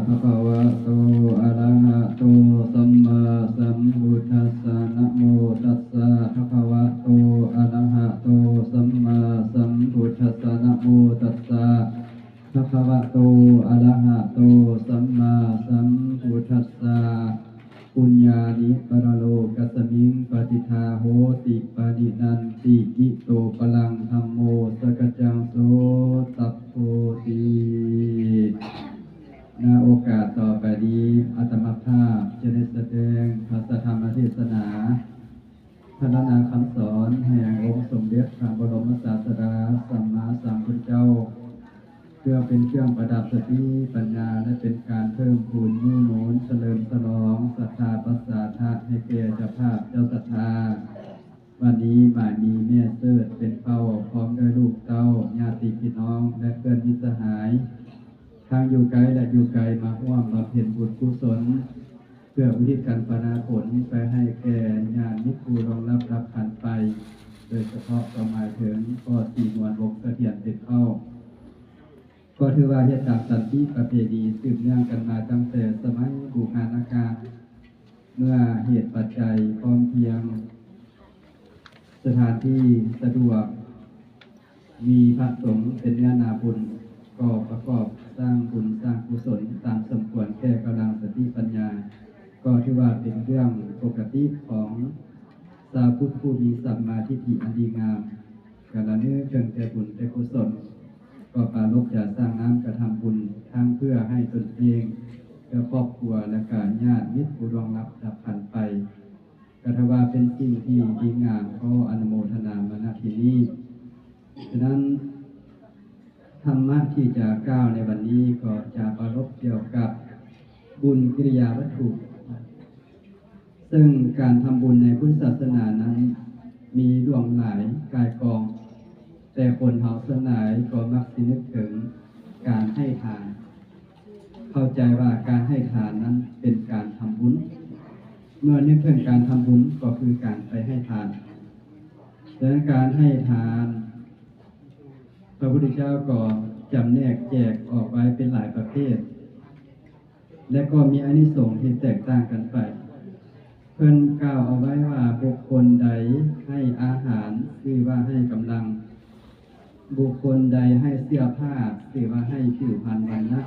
ภะคะวะโต อะระหะโต สัมมาสัมพุทธัสสะ นะโมตัสสะ ภะคะวะโต อะระหะโต สัมมาสัมพุทธัสสะ นะโมตัสสะ ภะคะวะโต อะระหะโต สัมมาสัมพุทธัสสะ ปุญญานิ ปะระโลกัสสะมิง ປະຕິฏຖາໂຫຕິ ປະລິນັນຕິ ກິໂຕປະລັງ ທຳໂມ ສະກະຈັງ ໂສ ຕັບໂພ ຕິ. ໃນໂອກາດຕໍ່ໄປນີ້ ອາດຕະມາພາບຈະໄດ້ສະແດງພະສະທຳມະເທດສະໜາ ພັນລະນາຄຳສອນແຫ່ງອົງສົມເດັດພະບໍລົມສາດສະດາສຳມາສຳພຸດທະເຈົ້າ ເພື່ອເປັນເຄື່ອງປະດັບສະຕິປັນຍາ ແລະ ເປັນການເພີ່ມພູນຍູ້ໜູນສະເຫຼີມສະຫຼອງສັດທາປະສາທະໃຫ້ແກ່ເຈົ້າພາບເຈົ້າສັດທາ. ວັນນີ້ໝາຍມີແມ່ເສີດເປັນເປົ້າ ພ້ອມດ້ວຍລູກເຕົ້າ ຍາດຕິພີ່ນ້ອງ ແລະ ເພື່ອນມິດສະຫາຍ ທັງຢູ່ໃກ້ ແລະ ຢູ່ໄກ ມາຮ່ວມບຳເພັນບຸນກຸສົນ ເພື່ອອຸທິດການປະນາຜົນໄປໃຫ້ແກ່ຍາດມິດຜູ້ລ່ວງລັບດັບຂັນໄປ, ໂດຍສະເພາະກໍໝາຍເຖິງພໍ່ສີນວນວົງສະຖຽນເປັນເປົ້າ. ກໍຖືວ່າເຮັດຕາມສັນຕິປະເພນີ ສືບເນື່ອງກັນມາຕັ້ງແຕ່ສະໄໝບູຮານະການ, ເມື່ອເຫດປັດໄຈພ້ອມພຽງ, ສະຖານທີ່ສະດວກ, ມີພະສົງເປັນເນື້ອນາບຸນ, ກໍປະກອບສ້າງບຸນສ້າງກຸສົນຕາມສົມຄວນແກ່ກຳລັງສະຕິປັນຍາ, ກໍຖືວ່າເປັນເລື່ອງປົກກະຕິຂອງຊາວພຸດຜູ້ມີສຳມາທິດຖິອັນດີງາມ. ກະລະນຶກເຖິງແຕ່ບຸນແຕ່ກຸສົນ, ກໍປາລົບຈະສ້າງນ້ຳກະທຳບຸນ ທັງເພື່ອໃຫ້ຕົນເອງ, ເພື່ອຄອບຄົວ ແລະ ກະຍາດມິດຜູ້ລ່ວງລັບດັບຂັນໄປ. ກໍຖືວ່າເປັນສິ່ງທີ່ດີງາມ, ຂໍອະນຸໂມທະນາມານະທີ່ນີ້. ສະນັ້ນ, ທຳມະທີ່ຈະກ່າວໃນວັນນີ້ກໍຈະປາລົບກ່ຽວກັບບຸນກິລິຍາວັດຖຸ, ເຊິ່ງການທຳບຸນໃນພຸດທະສາສະໜານັ້ນມີຫຼວງຫຼາຍກ່າຍກອງ, ແຕ່ຄົນເຮົາສ່ວນຫຼາຍກໍມັກຊິນຶກເຖິງການໃຫ້ທານ. ເຂົ້າໃຈວ່າການໃຫ້ທານນັ້ນເປັນການທຳບຸນ. ເມື່ອນຶກເຖິງການທຳບຸນກໍຄືການໄປໃຫ້ທານ. ສະນັ້ນການໃຫ້ທານ ພະພຸດທະເຈົ້າກໍຈຳແນກແຈກອອກໄວ້ເປັນຫຼາຍປະເພດ ແລະ ກໍມີອານິສົງທີ່ແຕກຕ່າງກັນໄປ. ເພິ່ນກ່າວເອົາໄວ້ວ່າ ບຸກຄົນໃດໃຫ້ອາຫານ ຊື່ວ່າໃຫ້ກຳລັງ, ບຸກຄົນໃດໃຫ້ເສື້ອຜ້າ ຊື່ວ່າໃຫ້ຜິວພັນວັນນະ,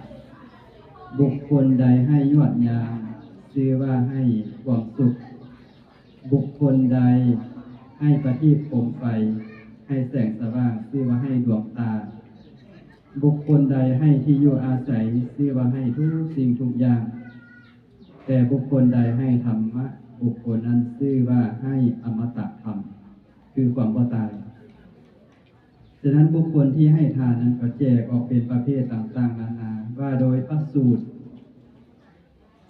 ບຸກຄົນໃດໃຫ້ຍວດຍາງ ຊື່ວ່າໃຫ້ຄວາມສຸກ, ບຸກຄົນໃດໃຫ້ປະທີບໂຄມໄຟ ໃຫ້ແສງສະຫວ່າງ ຊື່ວ່າໃຫ້ດວງຕາ, ບຸກຄົນໃດໃຫ້ທີ່ຢູ່ອາໄສ ຊື່ວ່າໃຫ້ທຸກສິ່ງທຸກຢ່າງ, ແຕ່ບຸກຄົນໃດໃຫ້ທຳມະ ບຸກຄົນນັ້ນຊື່ວ່າໃຫ້ອະມະຕະທຳ ຄືຄວາມບໍ່ຕາຍ. ສະນັ້ນ ບຸກຄົນທີ່ໃຫ້ທານນັ້ນກໍແຈກອອກເປັນປະເພດຕ່າງໆນານາ ວ່າໂດຍພະສູດ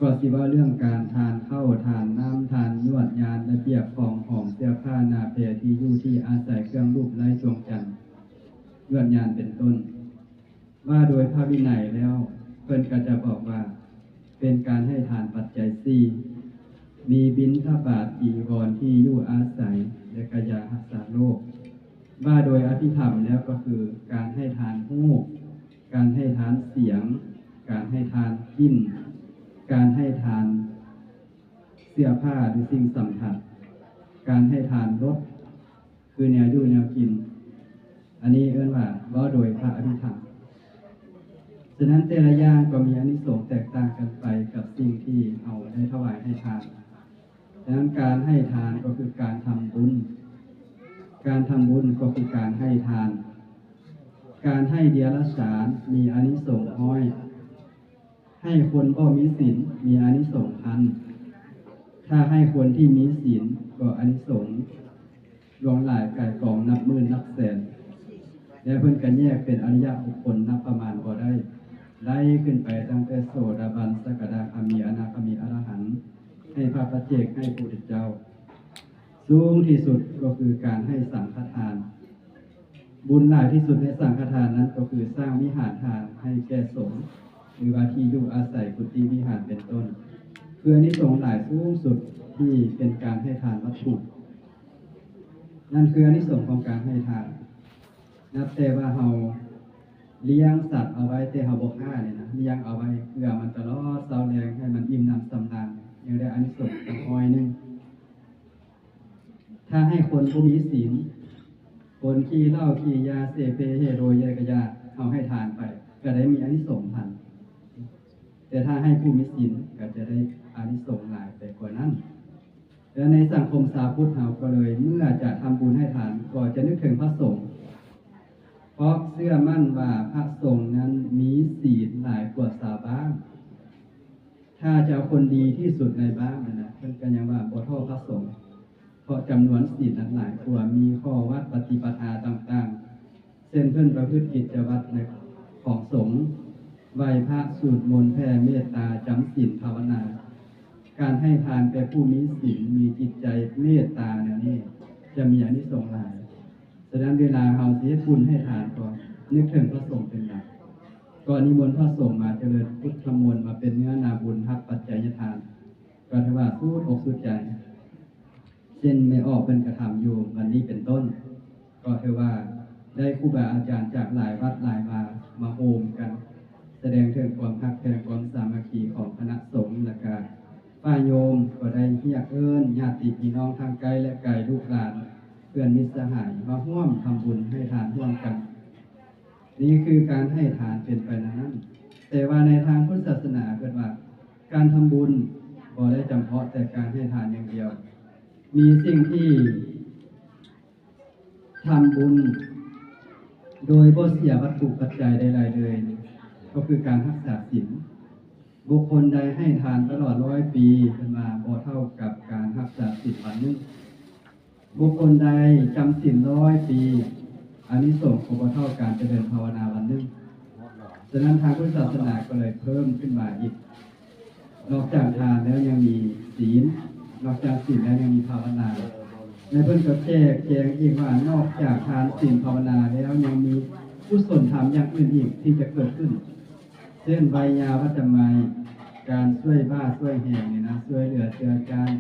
ກໍຊິເວົ້າເລື່ອງການທານເຂົ້າ, ທານນ້ຳ, ທານຍວດຍານ, ລະບຽບຂອງຫອມ, ເສື້ອຜ້າໜ້າແພ, ທີ່ຢູ່ທີ່ອາໄສ, ເຄື່ອງລູບໄລ້ດວງຈັນ, ຍວດຍານເປັນຕົ້ນ. ວ່າໂດຍພະວິໄນແລ້ວ ເພິ່ນກໍຈະບອກວ່າເປັນການໃຫ້ທານປັດໄຈສີ່, ມີບິນທະບາດ, ຈີວອນ, ທີ່ຢູ່ອາໄສ ແລະ ກະຢາຮັກສາໂລກ. ວ່າໂດຍອະພິທຳແລ້ວກໍຄືການໃຫ້ທານຮູບ, ການໃຫ້ທານສຽງ, ການໃຫ້ທານກິ່ນ, ການໃຫ້ທານເສື້ອຜ້າ ຫຼື ສິ່ງສຳຜັດ, ການໃຫ້ທານລົດ ຄືແນວຢູ່ແນວກິນ. ອັນນີ້ເອີ້ນວ່າເວົ້າໂດຍພະອະພິທຳ. ສະນັ້ນ ແຕ່ລະຢ່າງກໍມີອານິສົງແຕກຕ່າງກັນໄປກັບສິ່ງທີ່ເຮົາໄດ້ຖວາຍໃຫ້ທານ. ສະນັ້ນ ການໃຫ້ທານກໍຄືການທຳບຸນ, ການທຳບຸນກໍຄືການໃຫ້ທານ. ການໃຫ້ເດຍລະສານມີອານິສົງຮ້ອຍ, ໃຫ້ຄົນບໍ່ມີສິນມີອານິສົງພັນ, ຖ້າໃຫ້ຄົນທີ່ມີສິນກໍອານິສົງຫຼວງຫຼາຍກ່າຍກອງນັບໝື່ນນັບແສນ. ແລະ ເພິ່ນກໍແຍກເປັນອະລິຍະບຸກຄົນນັບປະມານບໍ່ໄດ້, ໄລ່ຂຶ້ນໄປຕັ້ງແຕ່ໂສດາບັນ, ສະກະດາຄາມີ, ອະນາຄາມີ, ອະລະຫັນ, ໃຫ້ພະປັດເຈກ, ໃຫ້ພະພຸດທະເຈົ້າ. ສູງທີ່ສຸດກໍຄືການໃຫ້ສັງຄະທານ. ບຸນຫຼາຍທີ່ສຸດໃນສັງຄະທານນັ້ນກໍຄືສ້າງວິຫານທານໃຫ້ແກ່ສົງ ຫຼືວ່າທີ່ຢູ່ອາໄສ, ກຸຕິວິຫານເປັນຕົ້ນ, ເພື່ອອານິສົງຫຼາຍສູງສຸດທີ່ເປັນການໃຫ້ທານວັດຖຸ. ນັ້ນຄືອານິສົງຂອງການໃຫ້ທານ. ນັບແຕ່ວ່າເຮົາ ລ້ຽງສັດເອົາໄວ້ ແຕ່ເຮົາບໍ່ຂ້ານີ້ນະ ລ້ຽງເອົາໄວ້ເພື່ອມັນຕະຫຼອດເຊົາແລງ ໃຫ້ມັນອີ່ມໜຳສຳລານ ຍັງໄດ້ອານິສົງຕັ້ງຮ້ອຍໜຶ່ງ. ຖ້າໃຫ້ຄົນບໍ່ມີສິນ ຄົນຂີ້ເຫຼົ້າ ຂີ້ຢາ ເສເພ ເຮໂຣຍ ຢາກະຢາ ເຮົາໃຫ້ທານໄປ ກໍໄດ້ມີອານິສົງພັນ. ແຕ່ຖ້າໃຫ້ຜູ້ມີສິນ ກໍຈະໄດ້ອານິສົງຫຼາຍໄປກວ່ານັ້ນ. ແລະ ໃນສັງຄົມຊາວພຸດເຮົາກໍເລີຍ ເມື່ອຈະທຳບຸນໃຫ້ທານ ກໍຈະນຶກເຖິງພະສົງ ເພາະເຊື່ອໝັ້ນວ່າພະສົງນັ້ນມີສິນຫຼາຍກວ່າຊາວບ້ານ. ຖ້າຈະເອົາຄົນດີທີ່ສຸດໃນບ້ານນັ້ນນະ ເພິ່ນກໍຍັງວ່າບໍ່ທໍ່ພະສົງ ເພາະຈຳນວນສິນນັ້ນຫຼາຍກວ່າ ມີຂໍ້ວັດປະຕິປະທາຕ່າງໆ ເຊັ່ນ ເພິ່ນປະພຶດກິດຈະວັດໃນຂອງສົງ ໄຫວ້ພະ ສູດມົນ ແຜ່ເມດຕາ ຈຳສິນ ພາວະນາ. ການໃຫ້ທານແກ່ຜູ້ມີສິນ ມີຈິດໃຈເມດຕາແນວນີ້ ຈະມີອານິສົງຫຼາຍ. ສະນັ້ນ ເວລາເຮົາຊິເຮັດບຸນໃຫ້ທານ ກໍນຶກເຖິງພະສົງເປັນຫຼັກ. ກໍນິມົນພະສົງມາຈະເລີນພຸດທະມົນ ມາເປັນເນື້ອນາບຸນ ຮັບປັດໄຈຍະທານ ກໍຖືວ່າສຸດອົກສຸດໃຈ. ເຊັ່ນ ແມ່ອອກເພິ່ນກະທຳຢູ່ວັນນີ້ເປັນຕົ້ນ ກໍຖືວ່າໄດ້ຄູບາອາຈານຈາກຫຼາຍວັດຫຼາຍວາມາໂຮມກັນ ສະແດງເຖິງຄວາມຮັກແພງ ຄວາມສາມັກຄີຂອງຄະນະສົງ ແລະກະຝ່າຍໂຍມກໍໄດ້ຮຽກເອີ້ນຍາດຕິພີ່ນ້ອງທັງໃກ້ ແລະ ໄກ ລູກຫຼານ ເພື່ອນມິດສະຫາຍ ມາຮ່ວມທຳບຸນໃຫ້ທານຮ່ວມກັນ. ນີ້ຄືການໃຫ້ທານເປັນໄປແນວນັ້ນ. ແຕ່ວ່າໃນທາງພຸດທະສາສະໜາເພິ່ນວ່າ ການທຳບຸນບໍ່ໄດ້ຈຳເພາະແຕ່ການໃຫ້ທານຢ່າງດຽວ. ມີສິ່ງທີ່ທຳບຸນໂດຍບໍ່ເສຍວັດຖຸປັດໄຈໃດໆເລີຍ ກໍຄືການຮັກສາສິນ. ບຸກຄົນໃດໃຫ້ທານຕະຫຼອດຮ້ອຍປີ ເພິ່ນວ່າບໍ່ເທົ່າກັບການຮັກສາສິນວັນໜຶ່ງ. ບຸກຄົນໃດຈຳສິນຮ້ອຍປີ ອານິສົງກໍບໍ່ເທົ່າການຈະເລີນພາວະນາວັນໜຶ່ງ. ສະນັ້ນ ທາງພຸດທະສາສະໜາກໍເລີຍເພີ່ມຂຶ້ນມາອີກ ນອກຈາກທານແລ້ວຍັງມີສິນ ນອກຈາກສິນແລ້ວຍັງມີພາວະນາ ແລະ ເພິ່ນກໍແຈກແຈງອີກວ່າ ນອກຈາກທານ ສິນ ພາວະນາແລ້ວ ຍັງມີກຸສົນທຳຢ່າງອື່ນອີກທີ່ຈະເກີດຂຶ້ນ ເຊັ່ນ ໄວຍາວັດຈະໄມ ການຊ່ວຍບ້າຊ່ວຍແຮງນີ້ນະ ຊ່ວຍເຫຼືອເຈືອຈານ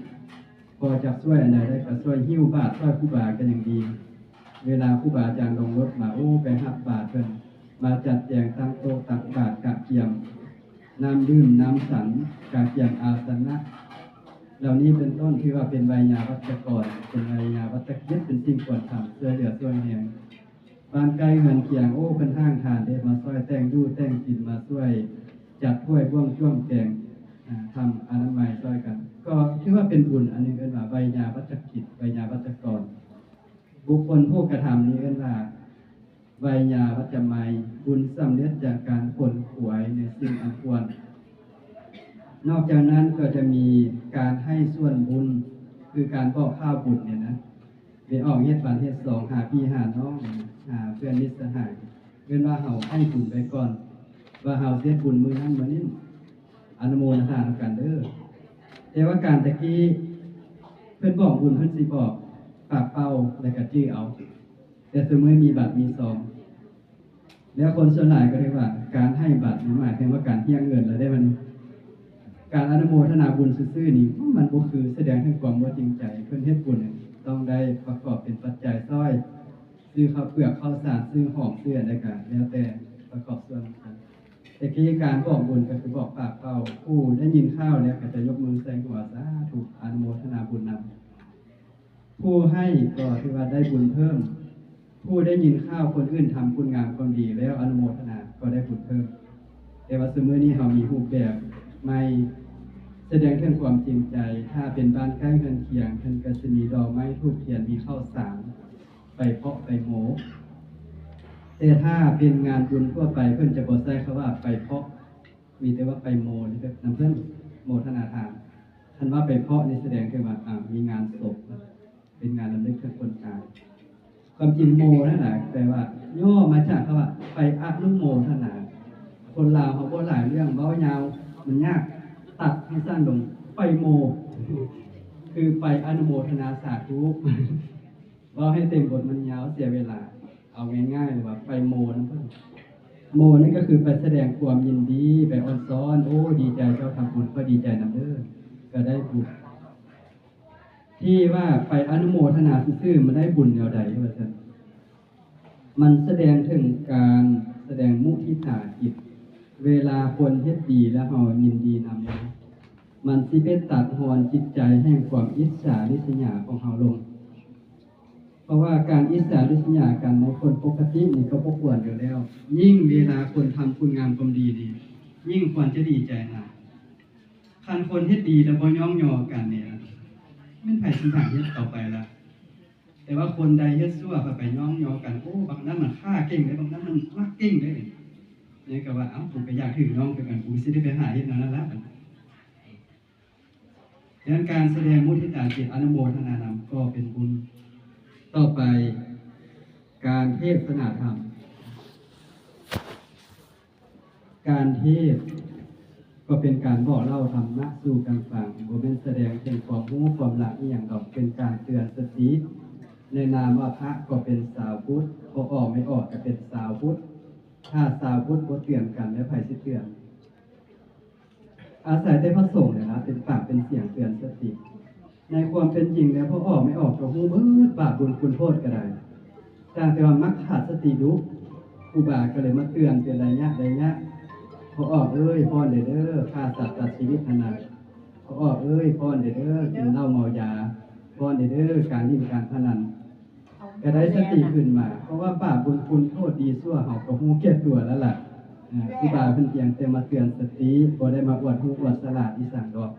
ພໍຈັກຊ່ວຍອັນໃດໄດ້ກໍຊ່ວຍ ຫິ້ວບາດຊ່ອຍຄູບາກໍຍັງດີ. ເວລາຄູບາອາຈານລົງລົດມາ ໂອ້ ໄປຮັບບາດເພິ່ນ ມາຈັດແຈງຕັ້ງໂຕະຕັກບາດ ກະກຽມນ້ຳດື່ມນ້ຳສັງ ກະກຽມອາສະນະ ເຫຼົ່ານີ້ເປັນຕົ້ນ ຖືວ່າເປັນໄວຍາວັດຈະກອນ ເປັນໄວຍາວັດຈະກິດ ເປັນສິ່ງຄວນທຳ ຊ່ວຍເຫຼືອຊ່ວຍແຮງ. ບ້ານໃກ້ເຮືອນຄຽງ ໂອ້ ເພິ່ນຫ້າງທານເດ້ ມາຊ່ວຍແຕ່ງຢູ່ແຕ່ງກິນ ມາຊ່ວຍຈັດຖ້ວຍບ່ວງຈ້ວງແກງ ອາ ທຳອະນາໄມຊ່ອຍກັນ ກໍຖືວ່າເປັນບຸນອັນໜຶ່ງ ເອີ້ນວ່າໄວຍາວັດຈະກິດ ໄວຍາວັດຈະກອນ. ບຸກຄົນຜູ້ກະທຳນີ້ເອີ້ນວ່າໄວຍາວັດຈະໄມ ບຸນສຳເລັດຈາກການຂົນຂວາຍໃນສິ່ງອັນຄວນ. ນອກຈາກນັ້ນກໍຈະມີການໃຫ້ສ່ວນບຸນ ຄືການບອກຂ່າວບຸນນີ້ນະ ໄປອອກເຮັດບານເຮັດສອງ ຫາພີ່ຫານ້ອງ ຫາເພື່ອນມິດສະຫາຍ ເອີ້ນວ່າເຮົາໃຫ້ບຸນໄວ້ກ່ອນ ວ່າເຮົາເຮັດບຸນມື້ນັ້ນມື້ນີ້ ອະນຸໂມທະນານຳກັນເດີ້. ແຕ່ວ່າການແຕ່ກີ້ ເພິ່ນບອກບຸນ ເພິ່ນຊິບອກປາກເປົ່າ ແລ້ວກໍຈື່ເອົາ ແຕ່ຊຸມື້ມີບັດມີຊອງ ແລ້ວຄົນສ່ວນຫຼາຍກໍເລີຍວ່າ ການໃຫ້ບັດນີ້ໝາຍເຖິງວ່າການຮຽກເງິນແລ້ວເດ້ບັດນີ້. ການອະນຸໂມທະນາບຸນຊື່ໆນີ້ ມັນບໍ່ຄື ສະແດງເຖິງຄວາມບໍ່ຈິງໃຈ. ເພິ່ນເຮັດບຸນຕ້ອງໄດ້ປະກອບເປັນປັດໄຈຊ່ອຍ ຊື້ເຂົ້າເປືອກເຂົ້າສານ ຊື້ຫອມ ຊື້ອັນໃດກໍແລ້ວແຕ່ ປະກອບສ່ວນນຳກັນ. ແຕ່ກີ້ການບອກບຸນກໍຄືບອກປາກເປົ່າ ຜູ້ໄດ້ຍິນຂ່າວແລ້ວກໍຈະຍົກມືໃສ່ຫົວ ສາທຸ ອະນຸໂມທະນາບຸນນຳ. ຜູ້ໃຫ້ກໍຖືວ່າໄດ້ບຸນເພີ່ມ ຜູ້ໄດ້ຍິນຂ່າວຄົນອື່ນທຳຄຸນງາມຄວາມດີແລ້ວອະນຸໂມທະນາກໍໄດ້ບຸນເພີ່ມ. ແຕ່ວ່າຊຸມື້ນີ້ເຮົາມີຮູບແບບໃໝ່ ສະແດງເຖິງຄວາມຈິງໃຈ. ຖ້າເປັນບ້ານໃກ້ເຮືອນຄຽງ ເພິ່ນກໍຊິມີດອກໄມ້ທູບທຽນ ມີເຂົ້າສານ ໄປເພາະໄປໂມ. ແຕ່ຖ້າເປັນງານບຸນທົ່ວໄປ ເພິ່ນຈະບໍ່ໃຊ້ຄຳວ່າໄປເພາະ ມີແຕ່ວ່າໄປໂມນຳເພິ່ນ ໂມທະນາທານ. ຄັນວ່າໄປເພາະນີ້ສະແດງເຖິງວ່າ ອາ ມີງານສົບ ເປັນງານລຳລຶກເຖິງຄົນຕາຍ. ຄວາມຈິງໂມນັ້ນນະ ແປວ່າຫຍໍ້ມາຈາກຄຳວ່າໄປອະນຸໂມທະນາ. ຄົນລາວເຮົາເວົ້າຫຼາຍເລື່ອງ ເວົ້າຍາວມັນຍາກ ຕັດໃຫ້ສັ້ນລົງ ໄປໂມ ຄືໄປອະນຸໂມທະນາສາທຸ ເວົ້າໃຫ້ເຕັມບົດມັນຍາວເສຍເວລາ. ເອົາງ່າຍໆ ຫຼືວ່າໄປໂມນຳເພິ່ນ. ໂມນີ້ກໍຄືໄປສະແດງຄວາມຍິນດີ ໄປອອນຊອນ ໂອ້ ດີໃຈເຈົ້າທຳບຸນ ຂ້ອຍດີໃຈນຳເດີ້ ກໍໄດ້ບຸນ. ທີ່ວ່າໄປອະນຸໂມທະນາຊື່ໆ ມັນໄດ້ບຸນແນວໃດວ່າຊັ້ນ? ມັນສະແດງເຖິງການ ສະແດງມຸທິຕາຈິດ. ເວລາຄົນເຮັດດີແລ້ວເຮົາຍິນດີນຳ ມັນຊິໄປຕັດຮອນຈິດໃຈແຫ່ງຄວາມອິດສາລິສຍາຂອງເຮົາລົງ. ເພາະວ່າການອິດສາລິສຍາກັນໃນຄົນປົກກະຕິນີ້ກໍບໍ່ຄວນຢູ່ແລ້ວ. ຍິ່ງເວລາຄົນທຳຄຸນງາມຄວາມດີນີ້ ຍິ່ງຄວນຈະດີໃຈນຳ. ຄັນຄົນເຮັດດີແລ້ວບໍ່ຍ້ອງຍໍກັນນີ້ ແມ່ນໃຜຊິຢາກເຮັດຕໍ່ໄປລະ? ແຕ່ວ່າຄົນໃດເຮັດຊົ່ວກໍໄປຍ້ອງຍໍກັນ, ໂອ້ ບັກນັ້ນມັນຂ້າເກັ່ງເດ້, ບັກນັ້ນມັນລັກເກັ່ງເດ້. ນີ້ກໍວ່າ ເອົ້າ ກູກໍຢາກຖືກຍ້ອງຄືກັນ, ກູຊິໄດ້ໄປຫາເຮັດແນວນັ້ນລະ. ດັ່ງນັ້ນ ການສະແດງມຸທິຕາຈິດອະນຸໂມທະນານຳກໍເປັນບຸນ. ຕໍ່ໄປ ການເທດສະໜາທຳ. ການເທດກໍເປັນການບອກເລົ່າທຳມະສູ່ກັນຟັງ, ບໍ່ແມ່ນສະແດງເຖິງຄວາມຮູ້ຄວາມລັບອີ່ຫຍັງດອກ, ເປັນການເຕືອນສະຕິ. ໃນນາມວ່າພະກໍເປັນຊາວພຸດ, ພໍອອກໄມ່ອອກກໍເປັນຊາວພຸດ. ຖ້າຊາວພຸດບໍ່ເຕືອນກັນ ແລ້ວໃຜຊິເຕືອນ? ອາໄສແຕ່ພະສົງນີ້ລະເປັນປາກເປັນສຽງເຕືອນສະຕິ. ໃນຄວາມເປັນຈິງແລ້ວ ພໍອອກໄມ່ອອກກໍຮູ້ເບິດບາບບຸນຄຸນໂທດກໍໄດ້, ຕ່າງແຕ່ວ່າມັກຂາດສະຕິດຸ. ຄູບາກໍເລີຍມາເຕືອນເປັນໄລຍະໄລຍະ, ພໍ່ອອກເອີຍ ຟ້ອນແດ່ເດີ, ຂ້າສັດຕັດຊີວິດຫັ້ນນະ. ພໍ່ອອກເອີຍ ຟ້ອນແດ່ເດີ, ກິນເຫຼົ້າເມົາຢາ, ຟ້ອນແດ່ເດີ, ການຫຼິ້ນການພະນັນ. ກໍໄດ້ສະຕິຂຶ້ນມາ, ເພາະວ່າບາບບຸນຄຸນໂທດດີຊົ່ວເຮົາກໍຮູ້ແກ່ຕົວແລ້ວລະ. ຄູບາເພິ່ນພຽງແຕ່ມາເຕືອນສະຕິ, ບໍ່ໄດ້ມາອວດຮູ້ອວດສະຫຼາດອີ່ສັງດອກ.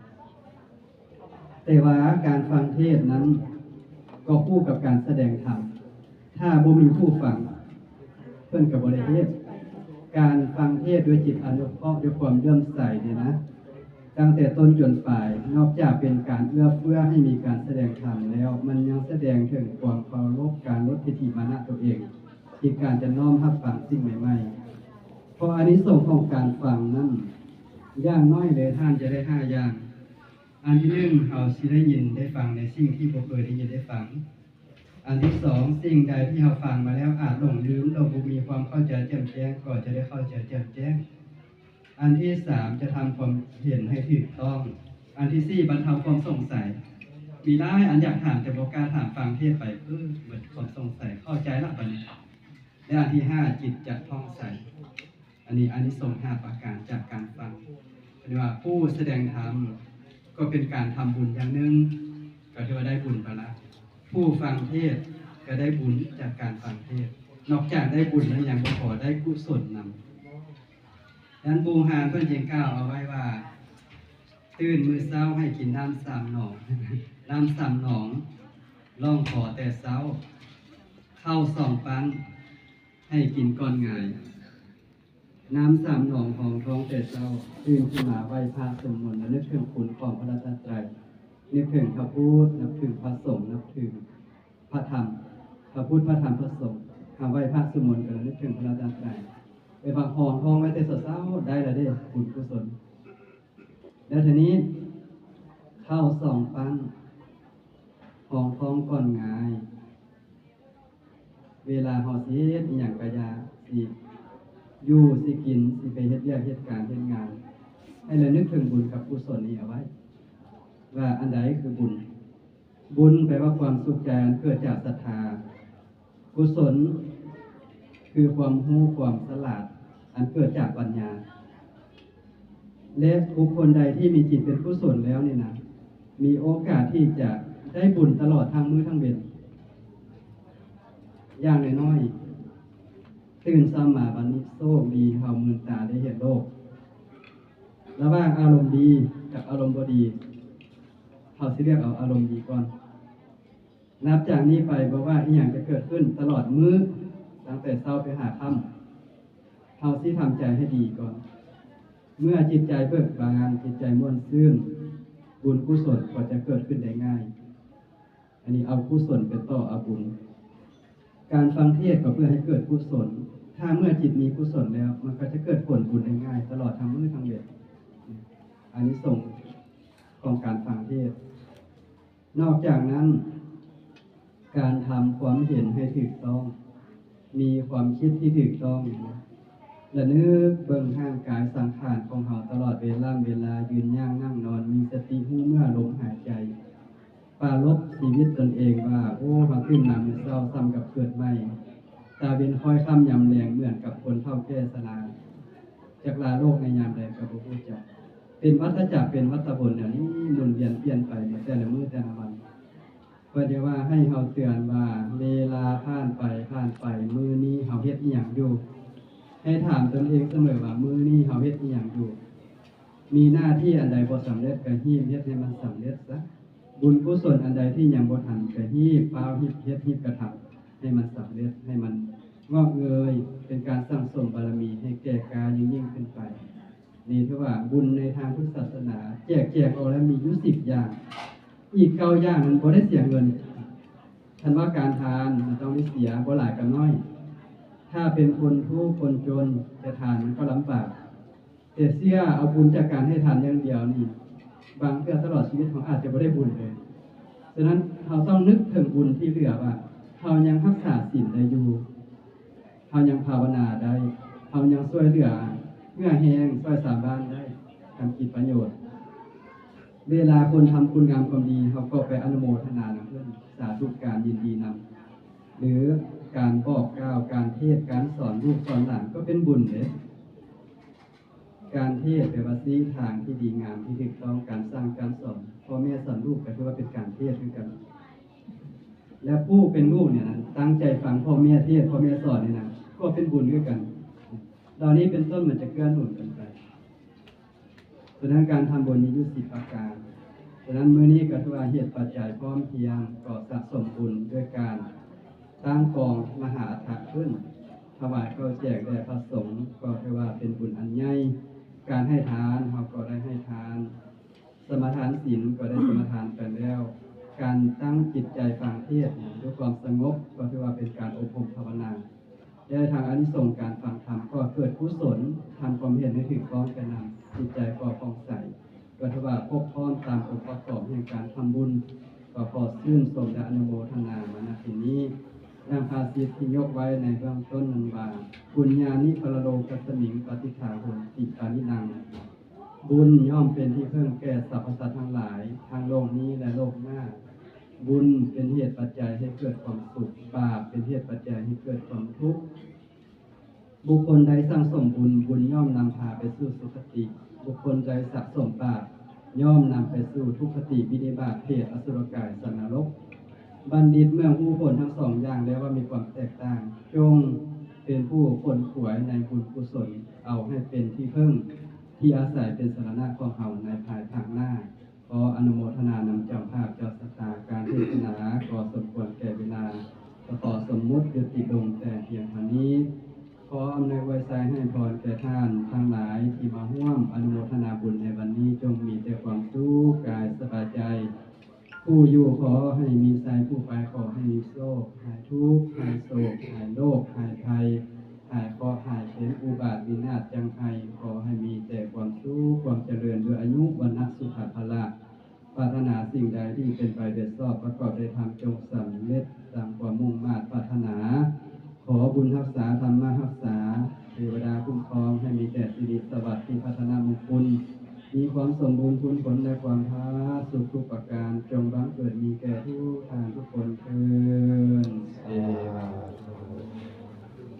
ແຕ່ວ່າການຟັງເທດນັ້ນກໍຄູ່ກັບການສະແດງທຳ. ຖ້າບໍ່ມີຜູ້ຟັງ, ເພິ່ນກໍບໍ່ໄດ້ເທດ. ການຟັງເທດດ້ວຍຈິດອະນຸເຄາະ, ດ້ວຍຄວາມເຫຼື້ອມໃສນີ້ນະ, ຕັ້ງແຕ່ຕົ້ນຈົນປາຍ, ນອກຈາກເປັນການເອື້ອເຟື້ອໃຫ້ມີການສະແດງທຳແລ້ວ, ມັນຍັງສະແດງເຖິງຄວາມເຄົາລົບ, ການລົດທິດຖິມານະຕົວເອງ, ທີ່ການຈະນ້ອມຮັບຟັງສິ່ງໃໝ່ໆ. ເພາະອານິສົງຂອງການຟັງນັ້ນ, ຢ່າງໜ້ອຍເລີຍທ່ານຈະໄດ້ຫ້າຢ່າງ. ອັນທີໜຶ່ງ, ເຮົາຊິໄດ້ຍິນໄດ້ຟັງໃນສິ່ງທີ່ບໍ່ເຄີຍໄດ້ຍິນໄດ້ຟັງ. ອັນທີສອງ, ສິ່ງໃດທີ່ເຮົາຟັງມາແລ້ວອາດຫຼົງລືມ ຫຼື ບໍ່ມີຄວາມເຂົ້າໃຈແຈ່ມແຈ້ງ ກໍຈະໄດ້ເຂົ້າໃຈແຈ່ມແຈ້ງ. ອັນທີສາມ, ຈະທຳຄວາມເຫັນໃຫ້ຖືກຕ້ອງ. ອັນທີສີ່, ບັນເທົາຄວາມສົງໄສ. ມີຫຼາຍອັນຢາກຖາມ ແຕ່ບໍ່ກ້າຖາມ, ຟັງເທດໄປ ເອີ ໝົດຄວາມສົງໄສ, ເຂົ້າໃຈລະບັດນີ້. ແລະ ອັນທີຫ້າ, ຈິດຈະຜ່ອງໃສ. ອັນນີ້ອານິສົງຫ້າປະການຈາກການຟັງ. ເພິ່ນວ່າຜູ້ສະແດງທຳກໍເປັນການທຳບຸນຢ່າງໜຶ່ງ, ກໍຖືວ່າໄດ້ບຸນໄປລະ. ຜູ້ຟັງເທດກໍໄດ້ບຸນຈາກການຟັງເທດ. ນອກຈາກໄດ້ບຸນແລ້ວຍັງບໍ່ພໍ, ໄດ້ກຸສົນນຳ. ດັ່ງບູຮານເພິ່ນຈຶ່ງກ່າວເອົາໄວ້ວ່າ, ຕື່ນມື້ເຊົ້າໃຫ້ກິນນ້ຳສາມໜອງ, ນ້ຳສາມໜອງ ຮ້ອງຂໍແຕ່ເຊົ້າ, ເຂົ້າສອງປັ້ນ ໃຫ້ກິນກ່ອນຫງາຍ. ນ້ຳສາມໜອງຮອງທ້ອງແຕ່ເຊົ້າ, ຕື່ນຂຶ້ນມາໄຫວ້ພະສົວດມົນ ລະນຶກເຖິງຄຸນຂອງພະລັດຕະນະໄຕ, ນຶກເຖິງພະພຸດ, ນັບຖືພະສົງ, ນັບຖືພະທຳ, ພະພຸດ, ພະທຳ, ພະສົງ, ຫາໄຫວ້ພະສົວດມົນ ກະລະນຶກເຖິງພະລັດຕະນະໄຕ. ໄປຟັງຮອງທ້ອງໄວ້ແຕ່ເຊົ້າໆ ໄດ້ລະເດ້ ບຸນກຸສົນ. ແລ້ວທີນີ້ ເຂົ້າສອງປັ້ນ ຮອງທ້ອງກ່ອນຫງາຍ. ເວລາເຮົາຊິເຮັດອີ່ຫຍັງກະຢ່າ, ຊິຢູ່ ຊິກິນ, ຊິໄປເຮັດວຽກເຮັດການເຮັດງານ, ໃຫ້ລະນຶກເຖິງບຸນກັບກຸສົນນີ້ເອົາໄວ້ ວ່າອັນໃດຄືບຸນ. ບຸນແປວ່າຄວາມສຸກໃຈອັນເກີດຈາກສັດທາ. ກຸສົນຄືຄວາມຮູ້ຄວາມສະຫຼາດອັນເກີດຈາກປັນຍາ. ແລະ ບຸກຄົນໃດທີ່ມີຈິດເປັນກຸສົນແລ້ວນີ້ນະ ມີໂອກາດທີ່ຈະໄດ້ບຸນຕະຫຼອດທັງມື້ທັງເວັນ. ຢ່າງໜ້ອຍໆ ຕື່ນເຊົ້າມາບັດນີ້ໂຊກດີ ເຮົາມືນຕາໄດ້ເຫັນໂລກ. ລະຫວ່າງອາລົມດີກັບອາລົມບໍ່ດີ ເຮົາຊິເລືອກເອົາອາລົມດີກ່ອນ. ນັບຈາກນີ້ໄປ ບໍ່ວ່າອີ່ຫຍັງຈະເກີດຂຶ້ນຕະຫຼອດມື້, ຕັ້ງແຕ່ເຊົ້າໄປຫາຄ່ຳ, ເຮົາຊິທຳໃຈໃຫ້ດີກ່ອນ. ເມື່ອຈິດໃຈເບີກບານ, ຈິດໃຈມ່ວນຊື່ນ, ບຸນກຸສົນກໍຈະເກີດຂຶ້ນໄດ້ງ່າຍ. ອັນນີ້ເອົາກຸສົນໄປຕໍ່ເອົາບຸນ. ການຟັງເທດກໍເພື່ອໃຫ້ເກີດກຸສົນ. ຖ້າເມື່ອຈິດມີກຸສົນແລ້ວ, ມັນກໍຈະເກີດຜົນບຸນໄດ້ງ່າຍຕະຫຼອດທັງມື້ທັງເວັນ. ອານິສົງຂອງການຟັງເທດ. ນອກຈາກນັ້ນ, ການທຳຄວາມເຫັນໃຫ້ຖືກຕ້ອງ, ມີຄວາມຄິດທີ່ຖືກຕ້ອງ, ລະນຶກເບິ່ງຮ່າງກາຍສັງຂານຂອງເຮົາຕະຫຼອດເວລາເວລາ, ຢືນ, ຍ່າງ, ນັ່ງ, ນອນ, ມີສະຕິຮູ້ເມື່ອລົມຫາຍໃຈ, ປາລົບຊີວິດຕົນເອງວ່າ, ໂອ້, ມາຕື່ນມາມື້ເຊົ້າສ່ຳກັບເກີດໃໝ່. ຕາເວັນຄ້ອຍຄ່ຳຍາມແລງ ເໝືອນກັບຄົນເຖົ້າແກ່ຊະລາ ຈັກລາໂລກໃນຍາມໃດກໍບໍ່ຮູ້ຈັກ. ເປັນວັດຕະຈັກ ເປັນວັດຕະວົນ ແນວນີ້ໝູນວຽນປ່ຽນໄປໃນແຕ່ລະມື້ແຕ່ລະວັນ. ເພິ່ນຈະວ່າໃຫ້ເຮົາເຕືອນວ່າ ເວລາຜ່ານໄປ ຜ່ານໄປ ມື້ນີ້ເຮົາເຮັດອີ່ຫຍັງຢູ່? ໃຫ້ຖາມຕົນເອງສະເໝີວ່າ ມື້ນີ້ເຮົາເຮັດອີ່ຫຍັງຢູ່? ມີໜ້າທີ່ອັນໃດບໍ່ສຳເລັດ ກໍຮີບເຮັດໃຫ້ມັນສຳເລັດຊະ. ບຸນກຸສົນອັນໃດທີ່ຍັງບໍ່ທັນ ກໍຮີບຟ້າວຮີບເຮັດ ຮີບກະທຳໃຫ້ມັນສຳເລັດ ໃຫ້ມັນງອກເງີຍ ເປັນການສັ່ງສົມບາລະມີໃຫ້ແກ່ກ້າຍິ່ງໆຂຶ້ນໄປ. ນີ້ຖືວ່າບຸນໃນທາງພຸດທະສາສະໜາ ແຈກແຈງອອກແລ້ວມີຢູ່ສິບຢ່າງ. ອີກເກົ້າຢ່າງນັ້ນບໍ່ໄດ້ເສຍເງິນ. ຄັນວ່າການທານມັນຕ້ອງໄດ້ເສຍ ບໍ່ຫຼາຍກໍໜ້ອຍ. ຖ້າເປັນຄົນທຸກຄົນຈົນ ຈະທານມັນກໍລຳບາກ. ແຕ່ເຊື່ອເອົາບຸນຈາກການໃຫ້ທານຢ່າງດຽວນີ້ ບາງເທື່ອຕະຫຼອດຊີວິດເຮົາອາດຈະບໍ່ໄດ້ບຸນເລີຍ. ສະນັ້ນເຮົາຕ້ອງນຶກເຖິງບຸນທີ່ເຫຼືອວ່າ ເຮົາຍັງຮັກສາສິນໄດ້ຢູ່, ເຮົາຍັງພາວະນາໄດ້, ເຮົາຍັງຊ່ວຍເຫຼືອເຫື່ອແຮງ ຊ່ວຍຊາວບ້ານໄດ້ ທຳກິດປະໂຫຍດ. ເວລາຄົນທຳຄຸນງາມຄວາມດີ ເຮົາກໍໄປອະນຸໂມທະນານຳເພິ່ນ, ສາທຸການ, ຍິນດີນຳ ຫຼື ການບອກກ່າວ, ການເທດ, ການສອນລູກສອນຫຼານ ກໍເປັນບຸນເດ້. ການເທດແປວ່າຊີ້ທາງທີ່ດີງາມທີ່ຖືກຕ້ອງ, ການສັ່ງການສອນພໍ່ແມ່ສອນລູກກໍຖືວ່າເປັນການເທດຄືກັນ. ແລະ ຜູ້ເປັນລູກນີ້ນະ ຕັ້ງໃຈຟັງພໍ່ແມ່ເທດ, ພໍ່ແມ່ສອນນີ້ນະ ກໍເປັນບຸນຄືກັນ. ເຫຼົ່ານີ້ເປັນຕົ້ນ ມັນຈະເກື້ອໜູນກັນໄປ. ສະນັ້ນການທຳບຸນມີຢູ່ສິບປະການ. ສະນັ້ນມື້ນີ້ກໍຖືວ່າເຫດປັດໄຈພ້ອມພຽງ ກໍສະສົມບຸນດ້ວຍການ ຕັ້ງກອງມະຫາອັດຖະຂຶ້ນ ຖວາຍເຂົ້າແຈກແດ່ພະສົງ ກໍຖືວ່າເປັນບຸນອັນໃຫຍ່. ການໃຫ້ທານ ເຮົາກໍໄດ້ໃຫ້ທານ, ສະມາທານສິນ ກໍໄດ້ສະມາທານໄປແລ້ວ. ການຕັ້ງຈິດໃຈຟັງເທດນະ ດ້ວຍຄວາມສະຫງົບ ກໍຖືວ່າເປັນການອົບຮົມພາວະນາ. ແລະ ທາງອານິສົງການຟັງທຳ ກໍເກີດກຸສົນ, ທຳຄວາມເຫັນໃຫ້ຖືກຕ້ອງແກ່ນຳ, ຈິດໃຈກໍຜ່ອງໃສ. ກໍຖືວ່າຄົບຖ້ວນຕາມອົງປະກອບແຫ່ງການທຳບຸນ, ກໍຂໍຊື່ນຊົມ ແລະ ອະນຸໂມທະນາມາ ນະທີ່ນີ້. ດັ່ງພາສິດທີ່ຍົກໄວ້ໃນເບື້ອງຕົ້ນນັ້ນວ່າ ປຸນຍານິປະລະໂລກັດສະມິງ ປະຕິດຖາໂຫນຕິປານິນັງ. ບຸນຍ່ອມເປັນທີ່ເພິ່ງແກ່ສັບພະສັດທັງຫຼາຍ ທັງໂລກນີ້ ແລະ ໂລກໜ້າ. ບຸນເປັນເຫດປັດໄຈໃຫ້ເກີດຄວາມສຸກ, ບາບເປັນເຫດປັດໄຈໃຫ້ເກີດຄວາມທຸກ. ບຸກຄົນໃດສັ່ງສົມບຸນ, ບຸນຍ່ອມນຳພາໄປສູ່ສຸຄະຕິ. ບຸກຄົນໃດສະສົມບາບ, ຍ່ອມນຳໄປສູ່ທຸກຄະຕິ, ວິນິບາດ, ເປດ, ອະສຸລະກາຍ, ສັດນະລົກ. ບັນດິດເມື່ອຮູ້ຜົນທັງສອງຢ່າງແລ້ວວ່າມີຄວາມແຕກຕ່າງ, ຈົ່ງເປັນຜູ້ຂົນຂວາຍໃນບຸນກຸສົນ, ເອົາໃຫ້ເປັນທີ່ເພິ່ງ, ທີ່ອາໄສ, ເປັນສະລະນະຂອງເຮົາໃນພາຍພາກໜ້າ. ຂໍອະນຸໂມທະນານຳເຈົ້າພາບເຈົ້າຊະຕາ. ການເທດສະໜາກໍສົມຄວນແກ່ເວລາ, ກໍຂໍສົມມຸດຍຸຕິລົງແຕ່ພຽງເທົ່ານີ້. ຂໍອຳນວຍອວຍໄຊໃຫ້ພອນແກ່ທ່ານທັງຫຼາຍທີ່ມາຮ່ວມອະນຸໂມທະນາບຸນໃນວັນນີ້, ຈົ່ງມີແຕ່ຄວາມສຸກກາຍສະບາຍໃຈ. ຜູ້ຢູ່ຂໍໃຫ້ມີໄຊ, ຜູ້ໄປຂໍໃຫ້ມີໂຊກ, ຫາຍທຸກ, ຫາຍໂສກ, ຫາຍໂລກ, ຫາຍໄພ, ຫາຍເຄາະ, ຫາຍເຂັນ, ອຸບາດວິນາດ, ຈັ່ງໄພ, ຂໍໃຫ້ມີແຕ່ຄວາມສຸກ, ຄວາມຈະເລີນ ດ້ວຍອາຍຸ, ວັນນະ, ສຸຂະ, ພະລະ. ປາດຖະໜາສິ່ງໃດທີ່ເປັນໄປໂດຍຊອບ, ປະກອບດ້ວຍທຳ, ຈົ່ງສຳເລັດດັ່ງຄວາມມຸ່ງມາດປາດຖະໜາ. ຂໍບຸນຮັກສາ, ທຳມະຮັກສາ, ເທວະດາຄຸ້ມຄອງ, ໃຫ້ມີແຕ່ສິລິສະຫວັດ, ທີ່ພັດທະນະມຸງຄຸນ, ມີຄວາມສົມບູນພູນຜົນ ແລະ ຄວາມຜາສຸກທຸກປະການ, ຈົ່ງບັງເກີດມີແກ່ທຸກທ່ານທຸກຄົນເທີ້ນ. ສາ